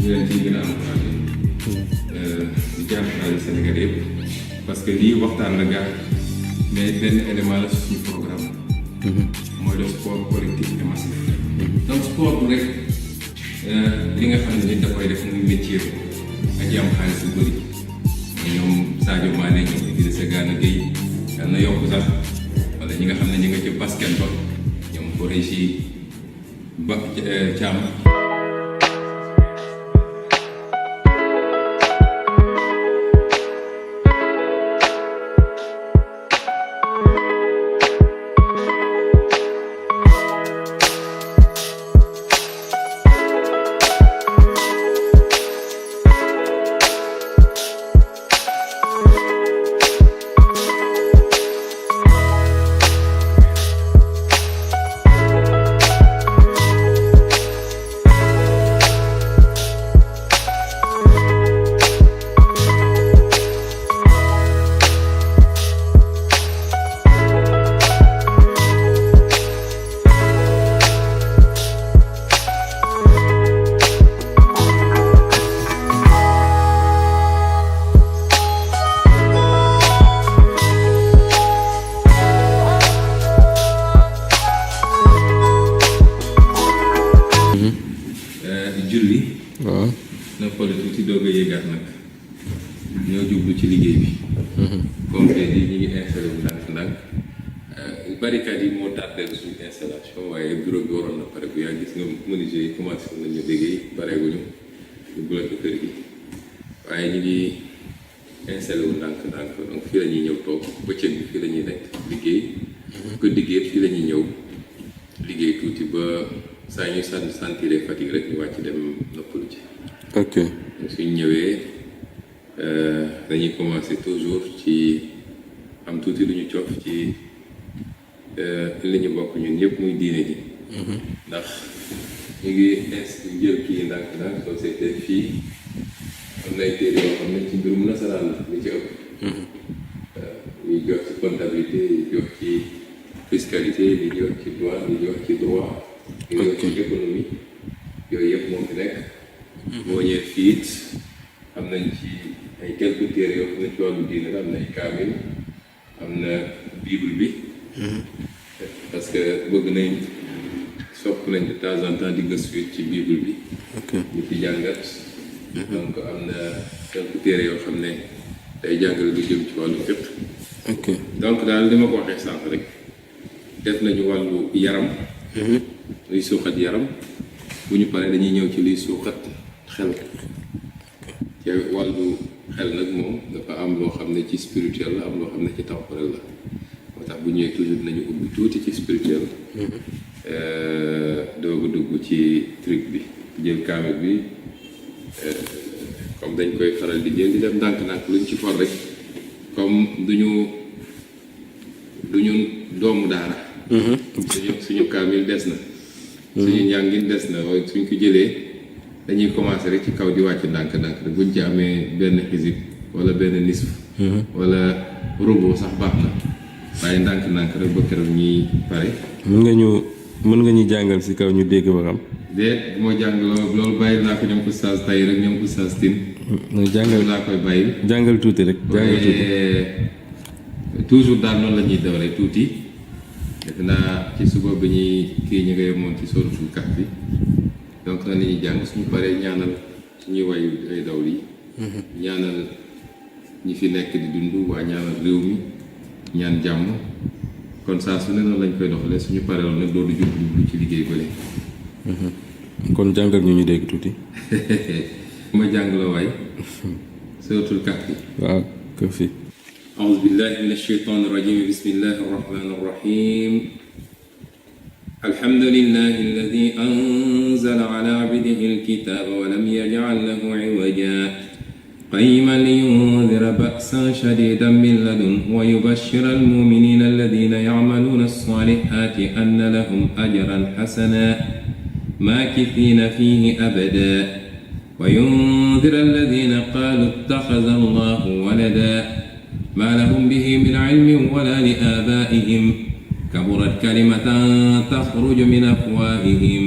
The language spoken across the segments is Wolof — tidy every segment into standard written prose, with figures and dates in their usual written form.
ñu leen ciy gën a encouragé di ci encouragé Sénégal yëpp parce que lii waxtaan la gaa mais benn élément la suñu programme mooy le sport collectif et massif donc sport bu rek li nga xam ne nit da koy def muy métier ak am xaalis bu bëri ñoom Sadio Mané ñoom Idrissa Gana Gueye yal na yokk sax wala ñi nga xam ne ñi nga ci basket ba ñoom Khoureychi Ba Thiam julli waaw noppale tuuti doog a yéegaat nag ñoo jublu ci liggéey bi comme tey jii ñu ngi installé wu ndànk-ndànk barricade yi moo tardé suñu installation waaye bureau bi waroon na pare bu yaa gis nga menuisier yi commencé woon nañu liggéey pareeguñu ñu bloqué kër gi waaye ñu ngi installé wu ndànk-ndànk donc fii la ñuy ñëw toog bëccëg bi fii la ñuy nekk liggéey ko liggéey fii la ñuy ñëw liggéey tuuti ba saa ñuy sentir fatigue rek ñu wàcc dem noppalu ci. ok suñ ñëwee dañuy commencer toujours ci am tuuti lu ñu cof ci li ñu bokk ñun ñëpp muy diine ji. ndax ñu ngi jël kii ndànk-ndànk société fii am na ay téere yoo xam ne ci mbirum nasaraan la li ci ëpp. ñuy jox ci comptabilité ñuy jox ci fiscalité li ñuy wax ci douane li ñuy wax ci droit. li ñuy wax ci économie yooyu yëpp moo fi nekk. boo ñëwee fii it am nañ ci ay quelques téere yoo xam ne ci wàllu diine la am na ay kaamil am na bible bi. parce que bëgg nañ sopp nañ de temps en temps di gëstu ci bible bi. ñu ci jàngat. donc am na quelques téere yoo xam ne day jàngale lu jëm ci wàllu fiqh. donc daal li ma ko waxee sànq rek def nañu wàllu yaram. luy suuxat yaram bu ñu paree dañuy ñëw ci luy suuxat xel. ci wàllu xel nag moom dafa am loo xam ne ci spirituel la am loo xam ne ci temporel la moo tax bu ñëwee toujours nañu ubbi tuuti ci spirituel. doog a dugg ci truc bi jël kaamil bi comme dañ koy faral di jël di def ndànk-ndànk luñ ci for rek comme duñu doomu daara. suñu kaamil des na. suñu njàngin des na waaye suñ ko jëlee dañuy commencé rek ci kaw di wàcc ndànk-ndànk rek buñ ci amee benn xisib wala benn nisf wala rubu sax baax na waaye ndànk-ndànk rek ba keroog ñuy pare. mën nga ñu jàngal si kaw ñu dégg ba xam. déet bu ma jàng loolu bàyyi naa ko ñoom oustaz tay rek ñoom oustaz tin jàngal laa koy bàyyi. jàngal tuuti rek. jàngal tuuti toujours daal noonu la ñuy dawlee tuuti. def naa ci suba bi ñuy kii ñu nga yemoon ci sóoratul Kahf bi donc na ñuy jàng suñu paree ñaanal suñuy wayu ay daw yi ñaanal ñi fi nekk di dund waa ñaanal réew mi ñaan jàmm kon saa su ne noonu lañ koy doxalee suñu paree woon nag loolu jublu ci liggéey bële. kon jàngal ñu dégg tuuti. ma jàng la waay sóoratul Kahf bi waaw Kahf fi أعوذ بالله من الشيطان الرجيم بسم الله الرحمن الرحيم الحمد لله الذي أنزل على عبده الكتاب ولم يجعل له عوجا قيما لينذر بأسا شديدا من لدنه ويبشر المؤمنين الذين يعملون الصالحات أن لهم أجرا حسنا ماكثين فيه أبدا وينذر الذين قالوا اتخذ الله ولدا ما لهم به من علم ولا لآبائهم كبرت كلمة تخرج من أفواههم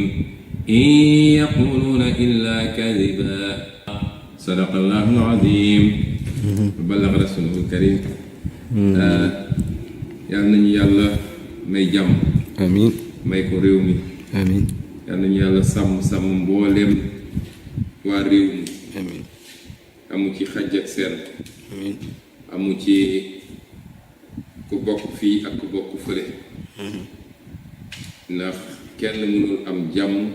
in yaquluuna illa kadiba sadaqa allahu alazim wa ballaga rasulul karim. yal nañu yàlla may jàmm. amiin. may ko réew mi. amiin. yal nañu yàlla sàmm mbooleem waa réew mi. amiin. amu ci xaj ak seen. amiin. amu ci ku bokk fii ak ku bokk fële. ndax kenn mënul am jàmm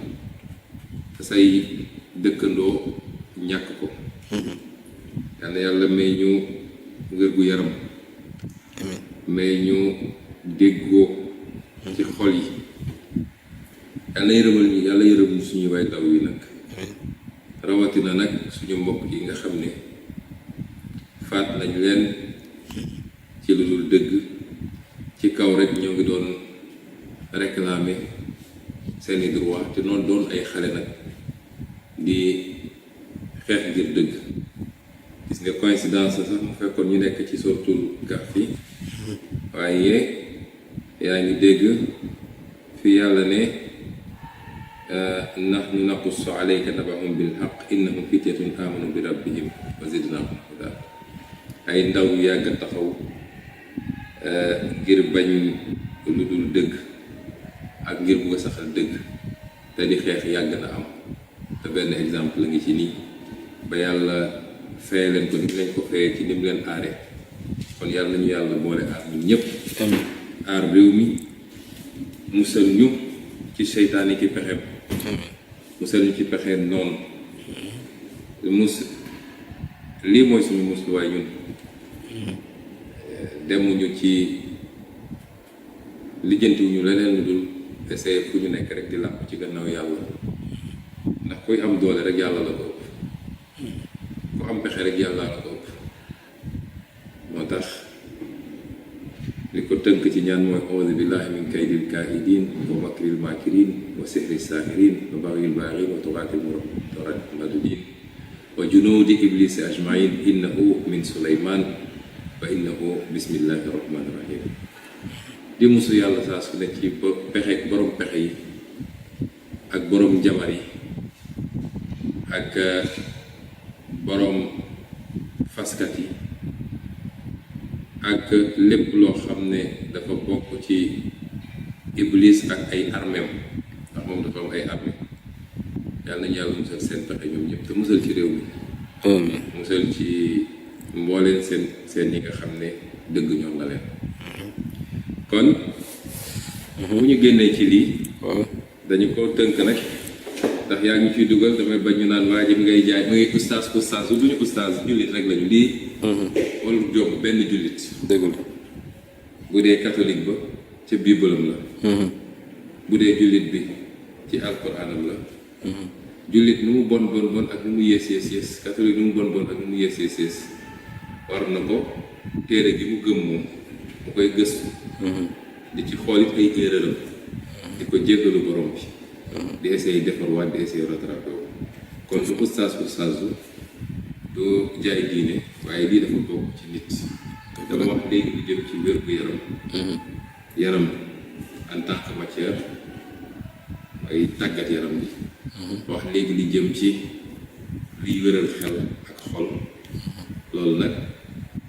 say dëkkandoo ñàkk ko. yal na yàlla may ñu wér gu yaram. may ñu déggoo ci xol yi. yàlla yërëm ñu suñu way daw yi nag. rawatina nag suñu mbokk yi nga xam ne faat nañ leen ci lu dul dëgg ci kaw rek ñoo ngi doon réclamer seeni droit te noonu doon ay xale nag di xeex ngir dëgg. gis nga coïncidence sax mu fekkoon ñu nekk ci sortul Kahf yi waaye yaa ngi dégg fi yàlla ne nahnu naqussu alayka naba'ahum bil haqq innahum fityatun amanu bi rabbihim wa zidnahum huda. ay ndaw yu yàgg taxaw ngir bañ lu dul dëgg ak ngir bugg a saxal dëgg te di xeex yàgg na am te benn exemple la ngi ci nii ba yàlla feye leen ko ni leen ko feye ci ni mu leen aare. kon yàlla nañu yàlla boole aar ñun ñëpp. aar réew mi musal ñu ci seytaane ki pexeem. musal ñu ci pexeem noonu. lii mooy suñu musluwaay ñun. demuñu ci lijjantiwuñu leneen lu dul essayer fu ñu nekk rek di làpp ci gannaaw yàlla ndax kuy am doole rek yàlla la ko ëpp ku am pexe rek yàlla la ko ëpp. moo tax li ko tënk ci ñaan mooy auzu billahi min kaydil kaahidin wa makril makirin wa sihri saahirin wa baghil baaghin wa tughaatil madudin wa junuudi iblisi ajmain innahu min suleyman wa innahu bismillahi rahmani rahim. di musu yàlla saa su nekk ci pexe borom pexe yi ak borom jamar yi ak borom faskat yi ak lépp loo xam ne dafa bokk ci iblis ak ay armeem ndax moom dafa am ay armée. yàlla nañu yàlla musal seen pexe ñoom ñëpp te musal ci réew mi. musal ci mbooleen seen yi nga xam ne dëgg ñoom la leen. kon bu ñu génnee ci lii dañu ko tënk nag ndax yaa ngi ciy dugal damay bañ ñu naan waa ji ngay jaay mu ngi ustaas su duñu ustaas jullit rek lañu lii wala jom benn jullit dëgg la bu dee catholique ba ca biibalam la bu dee jullit bi ci alquraanam la jullit nu mu bon ak nu mu yées catholique nu mu bon ak nu mu yées war na ko téere gi mu gëm moom mu koy gëstu di ci xool it ay erreuram di ko jéggalu borom bi di essayer defar waat di essayer rattrapé wu kon du ustaas du jaay diine waaye lii dafa bokk ci nit. dama wax léegi lu jëm ci wér-gu-yaram yaram en tant que matière ay tàggat yaram bi wax léegi li jëm ci liy wéral xel ak xol loolu nag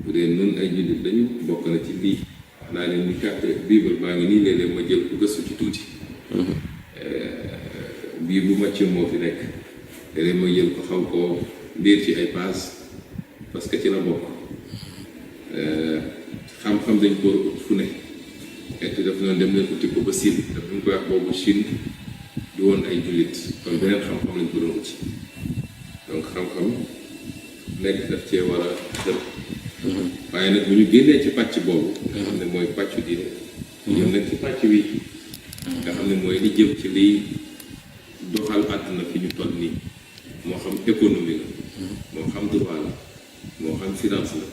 bu dee nun ay jullit dañu bokk na ci lii wax naa leen ni carte bible baa ngi nii léeg-léeg ma jël ko gëstu ci tuuti bii bu màcc moo fi nekk léeg-léeg ma jël ko xaw koo biir ci ay paas parce que ci la bokk xam-xam dañ ko ut fu ne et daf noonu dem leen uti ko ba Chine daf ñu koy wax boobu Chine du woon ay jullit kon beneen xam-xam lañ ko doon uti donc xam-xam nekk daf cee war a dëpp waaye nag bu ñu génnee ci pàcc boobu nga xam ne mooy pàccu diine ñëw nag ci pàcc wi nga xam ne mooy li jëm ci liy doxal àdduna fi ñu toll nii moo xam économie la moo xam droit la moo xam finance la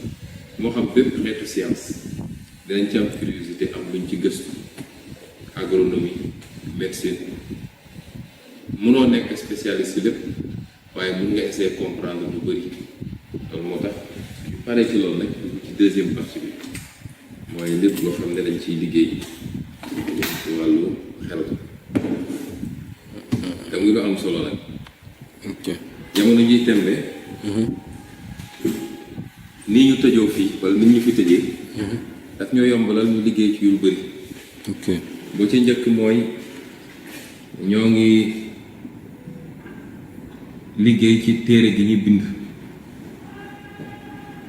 moo xam bépp xeetu science dinañ ci am curiosité am luñ ci gëstu agronomie médecine mënoo nekk spécialiste ci lépp waaye mun nga essayer comprendre lu bëri loolu moo tax ñu pare ci loolu nag dugg ci deuxième partie bi mooy lépp loo xam ne dañ ciy liggéey ci wàllu xel te muy lu am solo nag. ok jamono ji tembe nii ñu tëjoo fii wala nit ñu fi tëjee daf ñoo yombalal ñu liggéey ci yu bëri. ok boo ci njëkk mooy ñoo ngi liggéey ci téere gi ñu bind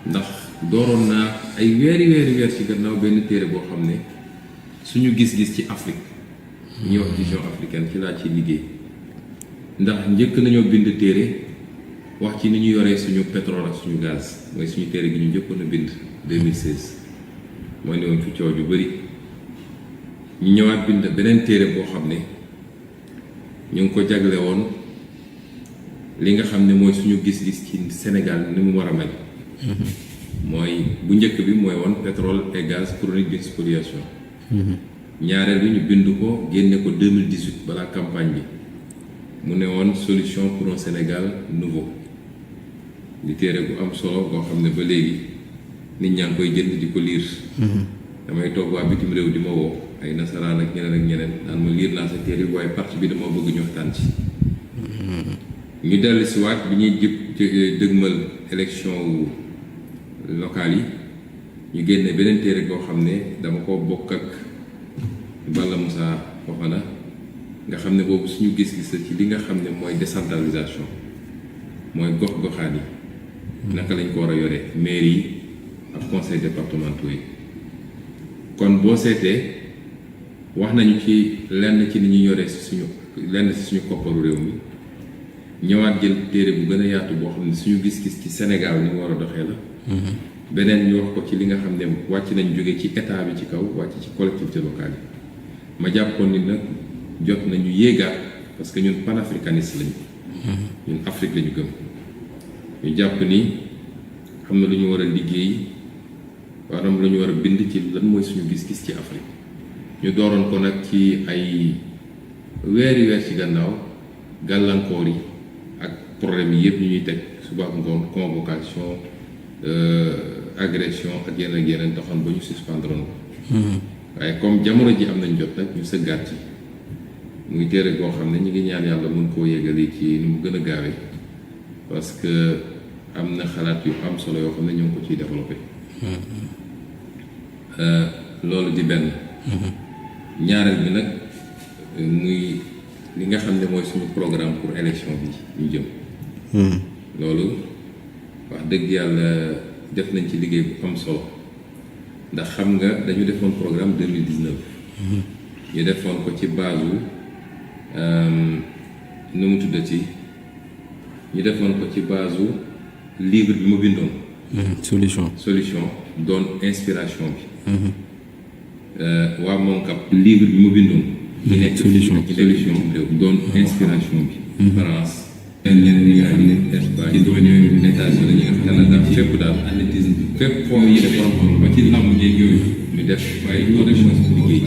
ndax dooroon naa ay weer ci gannaaw benn téere boo xam ne suñu gis-gis ci Afrique ñuy wax vision africaine ci laa ci liggéey ndax njëkk nañoo bind téere wax ci ni ñu yoree suñu pétrole ak suñu gaz mooy suñu téere gi ñu njëkkoon a bind 2016 mooy ne woon fi coow ju bëri ñu ñëwaat bind beneen téere boo xam ne ñu ngi ko jagle woon li nga xam ne mooy suñu gis-gis ci Sénégal ni mu war a mel mooy bu njëkk bi mooy woon pétrole et gaz chronique d'une spoliation ñaareel bi ñu bind ko génne ko 2018 balaa campagne bi mu ne woon solution pour un Sénégal nouveau di téere bu am solo boo xam ne ba léegi nit ñaa ngi koy jënd di ko liir damay toog waa bitim réew di ma woo ay nasaraan ak ñeneen naan ma liir naa sa téere waaye partie bi dama bëgg ñu waxtaan ci ñu dellu si waat bi ñuy dëgmal élection locale yi ñu génne beneen téere boo xam ne dama ko bokk ak Balla Moussa Fofana nga xam ne boobu suñu gis-gis ci li nga xam ne mooy décentralisation mooy gox-goxaan yi naka lañ ko war a yore mairie yi ak conseil départementaux yi kon boo seetee wax nañu ci lenn ci ni ñu yore suñu lenn ci suñu kopparu réew mi ñëwaat jël téere bu gën a yaatu boo xam ne suñu gis-gis ci Sénégal ni mu war a doxee la beneen ñu wax ko ci li nga xam ne wàcc nañ jóge ci état bi ci kaw wàcc ci collectivité locale yi ma jàppoon ni nag jot nañu yéegaat parce que ñun panafricaniste lañu ñun Afrique lañu gëm ñu jàpp ni xam na lu ñu war a liggéey waram lu ñu war a bind ci lan mooy suñu gis-gis ci Afrique ñu dooroon ko nag ci ay weer ci gannaaw gàllankoor yi ak problème yi yëpp ñu ñuy teg suba ak ngoon convocation agression ak yeneen taxoon ba ñu suspendre ko waaye comme jamono ji am nañ jot nag ñu sëggaat ci muy téere goo xam ne ñu ngi ñaan yàlla mun koo yégali ci ni mu gën a gaawee parce que am na xalaat yu am solo yoo xam ne ñoo ngi ko ciy développé loolu di benn ñaareel bi nag muy li nga xam ne mooy suñu programme pour élection bi ñu jëm loolu wax dëgg yàlla def nañ ci liggéey bu am solo ndax xam nga dañu defoon programme 2019 ñu defoon ko ci base nu mu tuddati ñu defoon ko ci base livre bi ma bindoon solution doon inspiration bi waa Moncap livre bi ma bindoon ñu nekk solution doon inspiration bi France ñeneen ñi nga xam ne Espagne ci domaine yooyu États-Unis ñi nga xam ne Canada fépp daal fépp foo yi defoon ba ci lamb jéeg yooyu ñu def waaye correction liggéey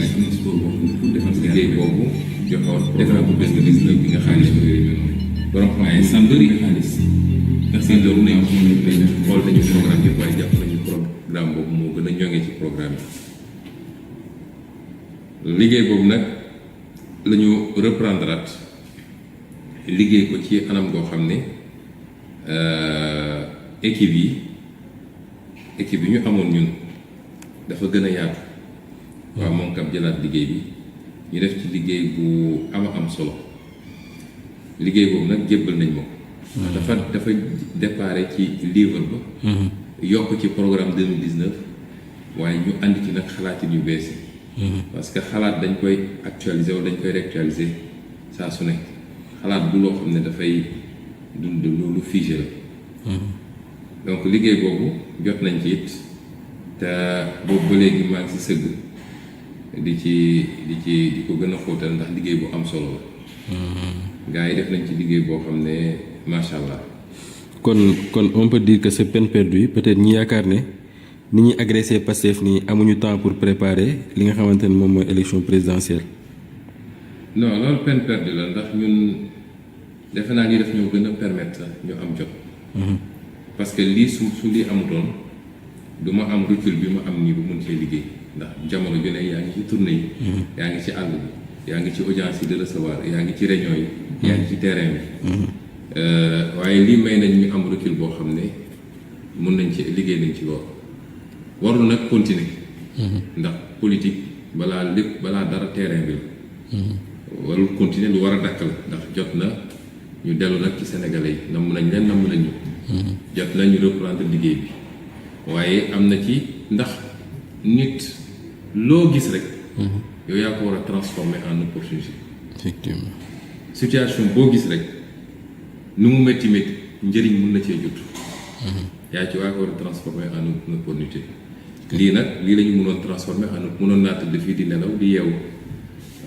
defal liggéey boobu joxoon defal bu bés bi nga xaalis yooyu borom xam ay sam bëri xaalis ndax seen loolu nañ xool nañu programme yëpp waaye jàpp nañu programme boobu moo gën a ñoŋee ci programme yi liggéey boobu nag la ñu reprendre liggéey ko ci anam goo xam ne équipe yi ñu amoon ñun dafa gën a yaatu waaw moom kam jëlaat liggéey bi ñu def ci liggéey bu am solo liggéey boobu nag jébbal nañ ma ko dafa déparé ci livre ba yokk ci programme 2019 waaye ñu andi ci nag xalaatin yu bees yi parce que xalaat dañ koy actualiser wala dañ koy réactualiser saa su ne xalaat bu loo xam ne dafay dund loolu figé la donc liggéey boobu jot nañ ci it te boobu ba léegi maa ngi si sëgg di ko gën a xóotal ndax liggéey bu am solo la gars yi def nañ ci liggéey boo xam ne macha allah. kon on peut dire que c'est peine perdue peut-être ñi yaakaar ne ni ñuy agressé Pastef nii amuñu temps pour préparer li nga xamante ne moom mooy élection présidentielle. non loolu peine perdue la ndax ñun defe naa ni daf ñoo gën a permettre ñu am jot. parce que lii su lii amutoon du ma am recul bi ma am nii bu mun cee liggéey ndax jamono ju ne yaa ngi ci tournée yi. yaa ngi ci àll bi yaa ngi ci audience yi de recevoir yaa ngi ci réunion yi yaa ngi ci terrain bi waaye lii may nañ ñu am recul boo xam ne mun nañ ci liggéey nañ ci loolu warul nag continuer ndax politique balaa dara terrain bi la warul continuer lu war a dakk la ndax jot na ñu dellu nag ci sénégalais yi namm nañ leen namm nañ ñu jot na ñu reprendre liggéey bi waaye am na ci ndax nit loo gis rek yow yaa ko war a transformer en opportunité. effectivement situation boo gis rek nu mu métti njëriñ mun na cee jot. yaa ci waa ko war a transformer en opportunité. lii nag lii la ñu mënoon transformer mënoon naa tëdd fii di nelaw di yeewu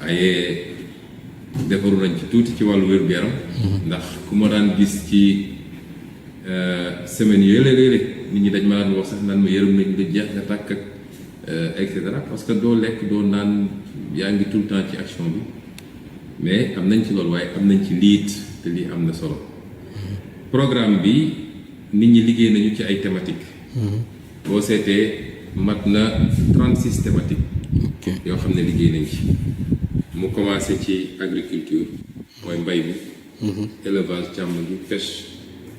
waaye defaru nañ ci tuuti ci wàllu wér-gu-yaram. ndax ku ma daan gis ci semaine yooyu léeg-léeg nit ñi dañ ma daan wax sax naan ma yërëm nañ la jeex nga tàkk ak et cetera parce que doo lekk doo naan yaa ngi tout le temps ci action bi mais am nañ ci loolu waaye am nañ ci liit te lii am na solo programme bi nit ñi liggéey nañu ci ay thématiques. boo seetee mat na 36 thématiques. yoo xam ne liggéey nañ ci mu commencé ci agriculture mooy mbay mi. élevage càmm gi pêche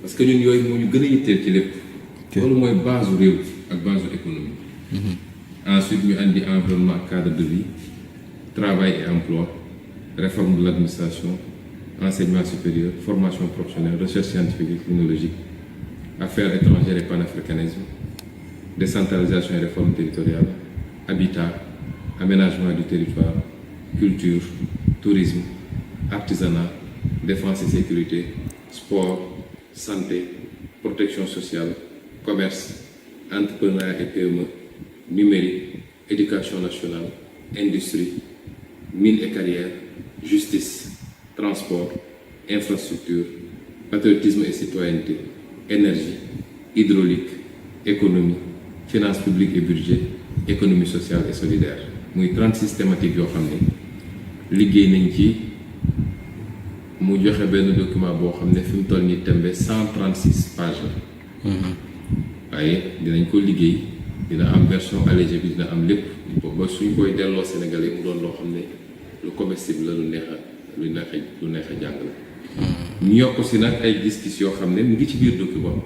parce que ñun yooyu moo ñu gën a yitteel ci lépp. loolu mooy base u réew ak base u économie. Ensuite ñu andi environnement cadre de vie travail et emploi réforme de l'administration enseignement supérieur formation professionnelle recherche scientifique et technologique affaires étrangères et panafricanisme décentralisation et réforme territoriale habitat aménagement du territoire culture tourisme artisanat défense et sécurité sport santé protection sociale commerce entrepreneuriat et PME numérique, éducation nationale, industrie, mines et carrières, justice, transport, infrastructure, patriotisme et citoyenneté, énergie, hydraulique, économie, finances publiques et budget, économie sociale et solidaire. muy 36 thématiques yoo xam ne liggéey nañ ci mu joxe benn document boo xam ne fi mu toll nii tembe 136 pages la. waaye dinañ ko liggéey. dina am version allégée bi dina am lépp ba suñ koy delloo Sénégalais mu doon loo xam ne lu comestible la lu neex a jàng la. ñu yokk si nag ay gis-gis yoo xam ne mu ngi ci biir document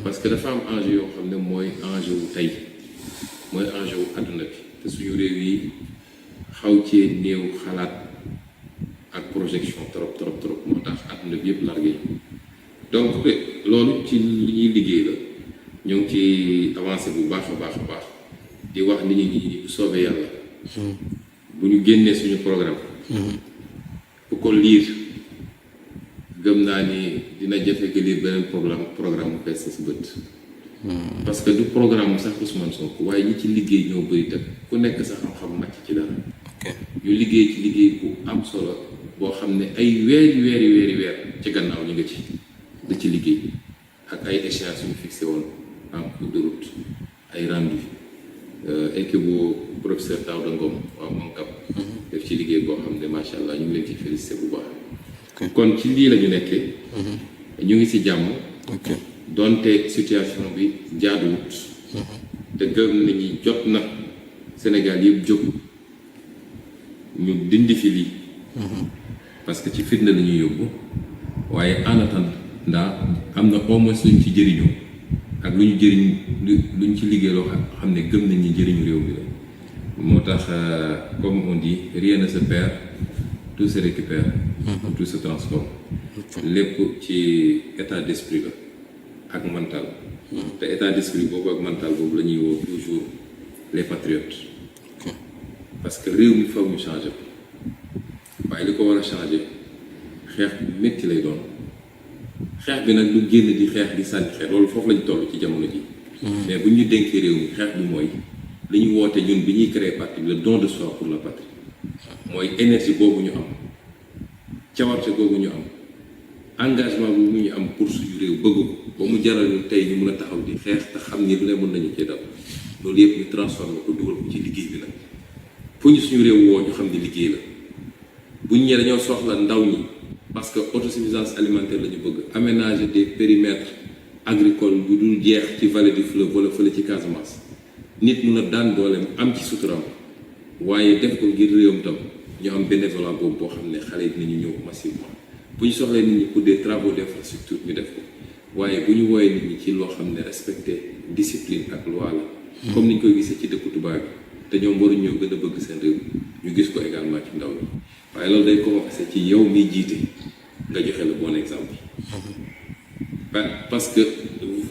parce que dafa am enjeu yoo xam ne mooy enjeu wu tey mooy enjeu wu àdduna bi te suñu réew yi xaw cee néew xalaat ak projection trop moo tax àdduna bi yëpp largué donc loolu ci li ñuy liggéey la. ñoo ngi ci avancé bu baax a baax di wax nit ñi bu soobee yàlla bu ñu génnee suñu programme ku ko liir gëm naa ni dina jafe que liir beneen programme mu fees si bët parce que du programme sax Ousmane Sonko waaye ñi ci liggéey ñoo bëri te ku nekk sa xam-xam màcc ci dara ñu liggéey ci liggéey bu am solo boo xam ne ay weer ci gannaaw ñu nga ci da ci liggéey ak ay échéances yu ñu fixé woon en cours de route ay rendu équipe bu professeur Daouda Ngom waaw Moncap def ci liggéey boo xam ne macha allah ñu ngi leen ci félicité bu baax kon ci lii la ñu nekkee ñu ngi ci jàmm donte situation bi jaaduwut te gëm nañu jot na Sénégal yëpp jóg ñu dindi fi lii parce que ci fitna la ñuy yóbbu waaye en attendant ndaa am na au moins luñ ci jëriñoo ak lu ñu ci liggéey loo xam ne gëm nañ ni njëriñu réew mi la moo tax comme on dit rien ne se perd tout se récupère tout se transforme lépp ci état d'esprit la ak mental te état d'esprit boobu ak mental boobu la ñuy woo toujours les patriotes parce que réew mi faw ñu changer ko waaye li ko war a changer xeex bu métti lay doon xeex bi nag lu génn di xeex di sànni xeex loolu foofu lañu toll ci jamono ji mais bu ñu dénkee réew mi xeex bi mooy li ñu woote ñun bi ñuy créer parti bi le don de soi pour la patrie mooy énergie boobu ñu am cawarte boobu ñu am engagement boobu ñu am pour suñu réew bëgg ko ba mu jaral ñu tey ñu mën a taxaw di xeex te xam ni lu ne mën nañu cee dal loolu yëpp ñu transformé ko dugal ko ci liggéey bi nag fu ñu suñu réew woo ñu xam ni liggéey la bu ñu ñee dañoo soxla ndaw ñi parce que autosuffisance alimentaire la ñu bëgg aménager des périmètres agricoles yu dul jeex ci vallée du fleuve wala fële ci Casamance nit mun a daan dooleem am ci suturam waaye def ko ngir réewam tam ñu am bénévolat boobu boo xam ne xale yi dinañu ñëw massivement bu ñu soxlee nit ñi pour des travaux d'infrastructure ñu def ko waaye bu ñu wooyee nit ñi ci loo xam ne respecté discipline ak loi la comme ni ñu koy gisee ci dëkku tubaab bi te ñoom waruñ ñoo gën a bëgg seen réew ñu gis ko également ci ndaw ñi waaye loolu day commencé ci yow miy jiite nga joxe le bon exemple parce que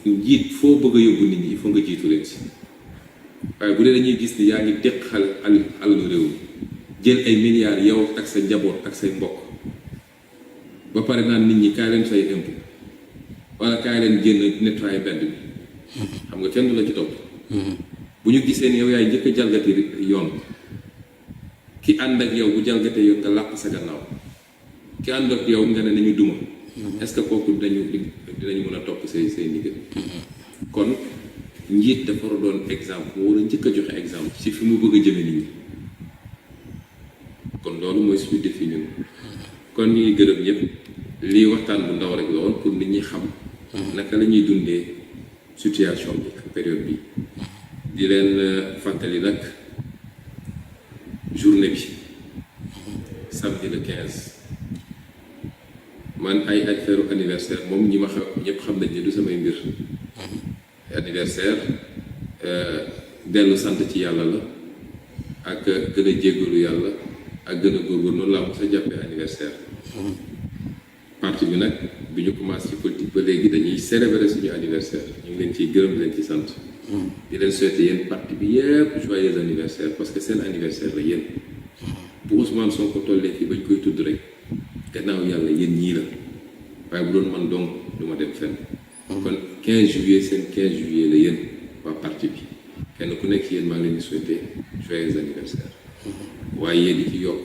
njiit foo bëgg a yóbbu nit ñi il faut nga jiitu leen si waaye bu dee dañuy gis ni yaa ngi teq alalu réew mi jël ay milliards yow ak sa njaboot ak say mbokk ba pare naan nit ñi kaay leen fay impôt wala kaay leen génn nettoyer mbedd bi xam nga kenn du la ci topp bu ñu gisee ni yow yaay njëkk a jalgati yoon ki ànd ak yow bu jalgatee yoon nga làq sa gannaaw ki ànd ak yow nga ne nañu duma est-ce que kooku dinañu mën a topp say ndigal kon njiit dafa war a doon exemple mu war a njëkk a joxe exemple ci fi mu bëgg a jëme nit ñi kon loolu mooy suñu défi ñun kon ñu ngi gërëm ñëpp lii waxtaan bu ndaw rek la woon pour nit ñi xam naka la ñuy dundee situation bi ak période bi di leen fàttali nag journée bi samedi le 15 man ay affaire anniversaire moom ñi ma xam ñëpp xam nañ ne du samay mbir anniversaire dellu sant ci yàlla la ak gën a jéggalu yàlla ak gën a góorgóorlu noonu laa mos a jàppee anniversaire parti bi nag bi ñu commencé ci politique ba léegi dañuy célébrer suñu anniversaire ñu ngi leen ciy gërëm leen ci sant di leen souhaiter yéen parti bi yépp joyeux anniversaire parce que seen anniversaire la yéen bu Ousmane Sonko tollee fii bañ koy tudd rek gannaaw yàlla yéen ñii la waaye bu doon man donc du ma dem fenn kon 15 juillet seen 15 juillet la yéen waa parti bi kenn ku nekk yéen maa ngi leen di souhaiter joyeux anniversaire waaye yéen di ci yokk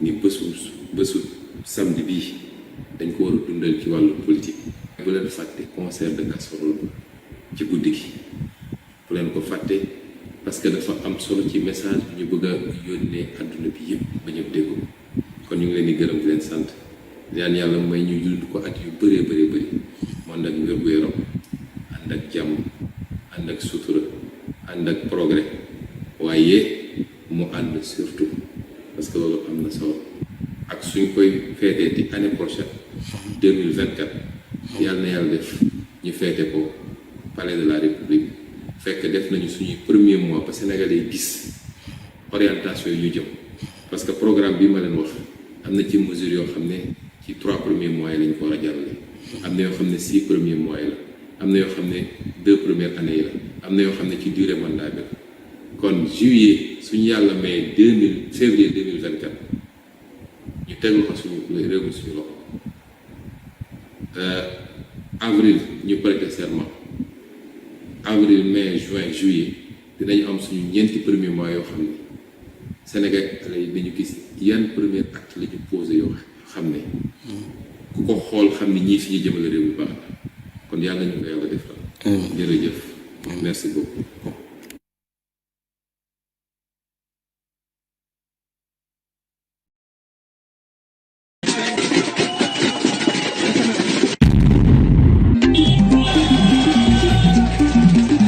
ni bésu samedi bii dañ ko war a dundal ci wàllu politique bu leen fàtte concert de casserole ba ci guddi gi bu leen ko fàtte parce que dafa am solo ci message bi ñu bëgg a yónnee àdduna bi yëpp ba ñëpp déggu kon ñu ngi leen di gërëm di leen sant ñaan yàlla may ñu dund ko at yu bëree bëri mu ànd ak wér-gu-yaram ànd ak jàmm ànd ak sutura ànd ak progrès waaye mu ànd surtout parce que loolu am na solo ak suñ koy feetee ci année prochaine 2024 yàlla na yàlla def ñu feete ko palais de la république fekk def nañu suñuy premier mois ba Sénégalais yi gis orientation yi ñu jëm parce que programme bi ma leen wax am na ci mesure yoo xam ne ci 3 premiers mois yi lañ ko war a jàllale am na yoo xam ne 6 premiers mois yi la am na yoo xam ne 2 premières années yi la am na yoo xam ne ci durée mandat bi la kon juillet suñu yàlla may février 2024 ñu teglu ko suñu réew mi suñu loxo avril ñu prêter serment avril mai juin juillet dinañu am suñu ñeenti premier mois yoo xam ne Sénégal yi dañu gis yan premier acte la ñu posé yoo xam ne ku ko xool xam ne ñii fi ñu jëmale réew mi baax na kon yàlla ñu ko yàlla defal jërëjëf merci beaucoup